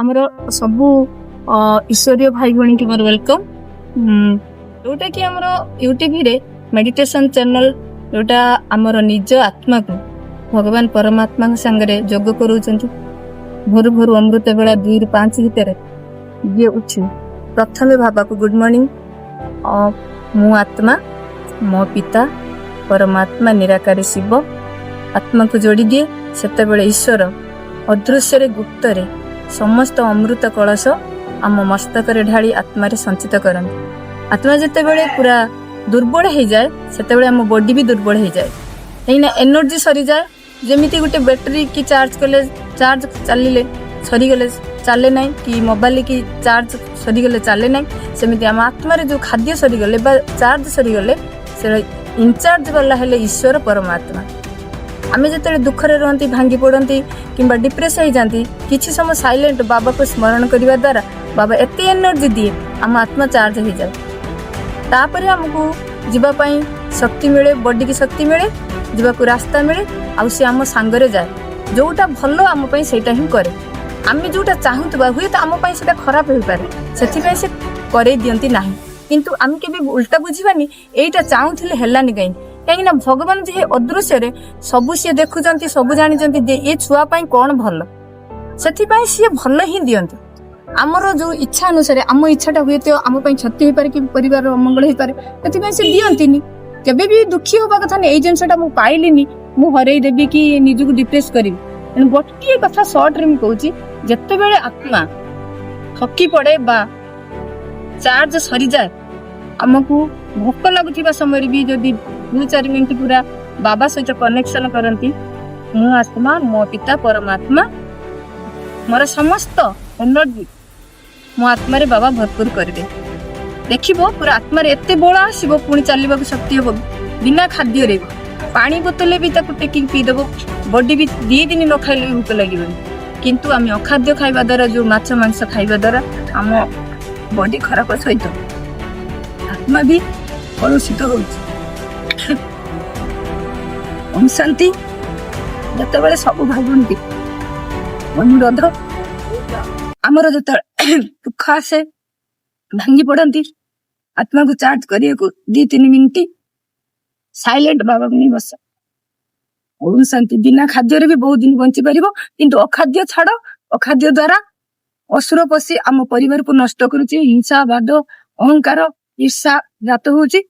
ଆମର ସବୁ ଈଶ୍ୱରୀୟ ଭାଇ ଭଉଣୀକି ମୋର welcome. ଯୋଉଟା କି ଆମର ୟୁଟିଭିରେ ମେଡିଟେସନ ଚ୍ୟାନେଲ, ଯୋଉଟା ଆମର ନିଜ ଆତ୍ମାକୁ ଭଗବାନ ପରମାତ୍ମାଙ୍କ ସାଙ୍ଗରେ ଯୋଗ କରାଉଛନ୍ତି। ଭୋରୁ ଭୋରୁ ଅମୃତ ବେଳା 2ରୁ 5 ଭିତରେ ଯିଏ ଉଠି ପ୍ରଥମେ ବାବାକୁ ଗୁଡ୍ ମର୍ଣ୍ଣିଂ, ମୁଁ ଆତ୍ମା, ମୋ ପିତା ପରମାତ୍ମା ନିରାକାରୀ ଶିବ, ଆତ୍ମାକୁ ଯୋଡ଼ି ଦିଏ, ସେତେବେଳେ ଈଶ୍ୱର ଅଦୃଶ୍ୟରେ ଗୁପ୍ତରେ ସମସ୍ତ ଅମୃତ କଳସ ଆମ ମସ୍ତକରେ ଢାଳି ଆତ୍ମାରେ ସଞ୍ଚିତ କରନ୍ତି। ଆତ୍ମା ଯେତେବେଳେ ପୁରା ଦୁର୍ବଳ ହେଇଯାଏ, ସେତେବେଳେ ଆମ ବଡି ବି ଦୁର୍ବଳ ହେଇଯାଏ, କାହିଁକିନା ଏନର୍ଜି ସରିଯାଏ। ଯେମିତି ଗୋଟେ ବ୍ୟାଟେରୀ କି ଚାର୍ଜ କଲେ, ଚାର୍ଜ ଚାଲିଲେ ସରିଗଲେ ଚାଲେ ନାହିଁ କି ମୋବାଇଲ କି ଚାର୍ଜ ସରିଗଲେ ଚାଲେ ନାହିଁ, ସେମିତି ଆମ ଆତ୍ମାରେ ଯେଉଁ ଖାଦ୍ୟ ସରିଗଲେ ବା ଚାର୍ଜ ସରିଗଲେ, ସେଟା ଇନଚାର୍ଜ ବାଲା ହେଲେ ଈଶ୍ୱର ପରମାତ୍ମା। ଆମେ ଯେତେବେଳେ ଦୁଃଖରେ ରୁହନ୍ତି, ଭାଙ୍ଗି ପଡ଼ନ୍ତି କିମ୍ବା ଡିପ୍ରେସ୍ ହେଇଯାନ୍ତି, କିଛି ସମୟ ସାଇଲେଣ୍ଟ ବାବାକୁ ସ୍ମରଣ କରିବା ଦ୍ୱାରା ବାବା ଏତେ ଏନର୍ଜି ଦିଏ, ଆମ ଆତ୍ମା ଚାର୍ଜ ହେଇଯାଏ। ତାପରେ ଆମକୁ ଯିବା ପାଇଁ ଶକ୍ତି ମିଳେ, ବଡିକି ଶକ୍ତି ମିଳେ, ଯିବାକୁ ରାସ୍ତା ମିଳେ। ଆଉ ସେ ଆମ ସାଙ୍ଗରେ ଯାଏ। ଯୋଉଟା ଭଲ ଆମ ପାଇଁ, ସେଇଟା ହିଁ କରେ। ଆମେ ଯୋଉଟା ଚାହୁଁଥିବା, ହୁଏତ ଆମ ପାଇଁ ସେଇଟା ଖରାପ ହେଇପାରେ, ସେଥିପାଇଁ ସେ କରେଇ ଦିଅନ୍ତି ନାହିଁ। କିନ୍ତୁ ଆମେ କେବେ ଉଲ୍ଟା ବୁଝିବାନି, ଏଇଟା ଚାହୁଁଥିଲେ ହେଲାନି କାହିଁକି? କାହିଁକି ନା ଭଗବାନ ଯେ ଅଦୃଶ୍ୟରେ ସବୁ ସିଏ ଦେଖୁଛନ୍ତି, ସବୁ ଜାଣିଛନ୍ତି ଯେ ଏ ଛୁଆ ପାଇଁ କଣ ଭଲ। ସେଥିପାଇଁ ସିଏ ଭଲ ହିଁ ଦିଅନ୍ତି। ଆମର ଯୋଉ ଇଚ୍ଛା ଅନୁସାରେ, ଆମ ଇଚ୍ଛାଟା ହୁଏତ ଆମ ପାଇଁ କ୍ଷତି ହେଇପାରେ କି ପରିବାର ଅମଙ୍ଗଳ ହେଇପାରେ, ସେଥିପାଇଁ ସେ ଦିଅନ୍ତିନି। କେବେ ବି ଦୁଃଖୀ ହବା କଥା ନାହିଁ, ଏଇ ଜିନିଷଟା ମୁଁ ପାଇଲିନି, ମୁଁ ହରେଇ ଦେବି କି ନିଜକୁ ଡିପ୍ରେସ କରିବି। ତେଣୁ ଗୋଟିଏ କଥା ସର୍ଟରେ ମୁଁ କହୁଛି, ଯେତେବେଳେ ଆତ୍ମା ଥକି ପଡେ ବା ଚାର୍ଜ ସରିଯାଏ, ଆମକୁ ଭୋକ ଲାଗୁଥିବା ସମୟରେ ବି ଯଦି 2-4 ମିନିଟ୍ ପୁରା ବାବା ସହିତ କନେକ୍ସନ କରନ୍ତି, ମୁଁ ଆତ୍ମା, ମୋ ପିତା ପରମାତ୍ମା, ମୋର ସମସ୍ତ ଏନର୍ଜି ମୋ ଆତ୍ମାରେ ବାବା ଭରପୁର କରିବେ, ଦେଖିବ ପୁରା ଆତ୍ମାରେ ଏତେ ବଳ ଆସିବ, ପୁଣି ଚାଲିବାକୁ ଶକ୍ତି ହବ। ବିନା ଖାଦ୍ୟରେ ପାଣି ବୋତଲରେ ବି ତାକୁ ଟେକିକି ପିଇଦବ। ବଡି ବି 2 ଦିନ ନ ଖାଇଲେ ବି ଭୋକ ଲାଗିବନି। କିନ୍ତୁ ଆମେ ଅଖାଦ୍ୟ ଖାଇବା ଦ୍ୱାରା, ଯୋଉ ମାଛ ମାଂସ ଖାଇବା ଦ୍ୱାରା ଆମ ବଡି ଖରାପ ସହିତ ଆତ୍ମା ବି କଳୁଷିତ ହଉଛି। ଓମ୍ ଶାନ୍ତି। ଯେତେବେଳେ ସବୁ ଭାବନ୍ତି ଅନୁରୋଧ, ଆମର ଯେତେବେଳେ ଦୁଃଖ ଆସେ, ଭାଙ୍ଗି ପଡନ୍ତି, ଆତ୍ମାକୁ ଚାର୍ଜ କରିବାକୁ 2-3 ମିନିଟ୍ ସାଇଲେଣ୍ଟ ବାବାକୁ ନେଇ ବସ। ଓମ୍ ଶାନ୍ତି। ବିନା ଖାଦ୍ୟରେ ବି ବହୁତ ଦିନ ବଞ୍ଚି ପାରିବ, କିନ୍ତୁ ଅଖାଦ୍ୟ ଛାଡ। ଅଖାଦ୍ୟ ଦ୍ଵାରା ଅସୁର ପଶି ଆମ ପରିବାରକୁ ନଷ୍ଟ କରୁଛି। ହିଂସା, ବାଦ, ଅହଙ୍କାର, ଈର୍ଷା ଜାତ ହଉଛି।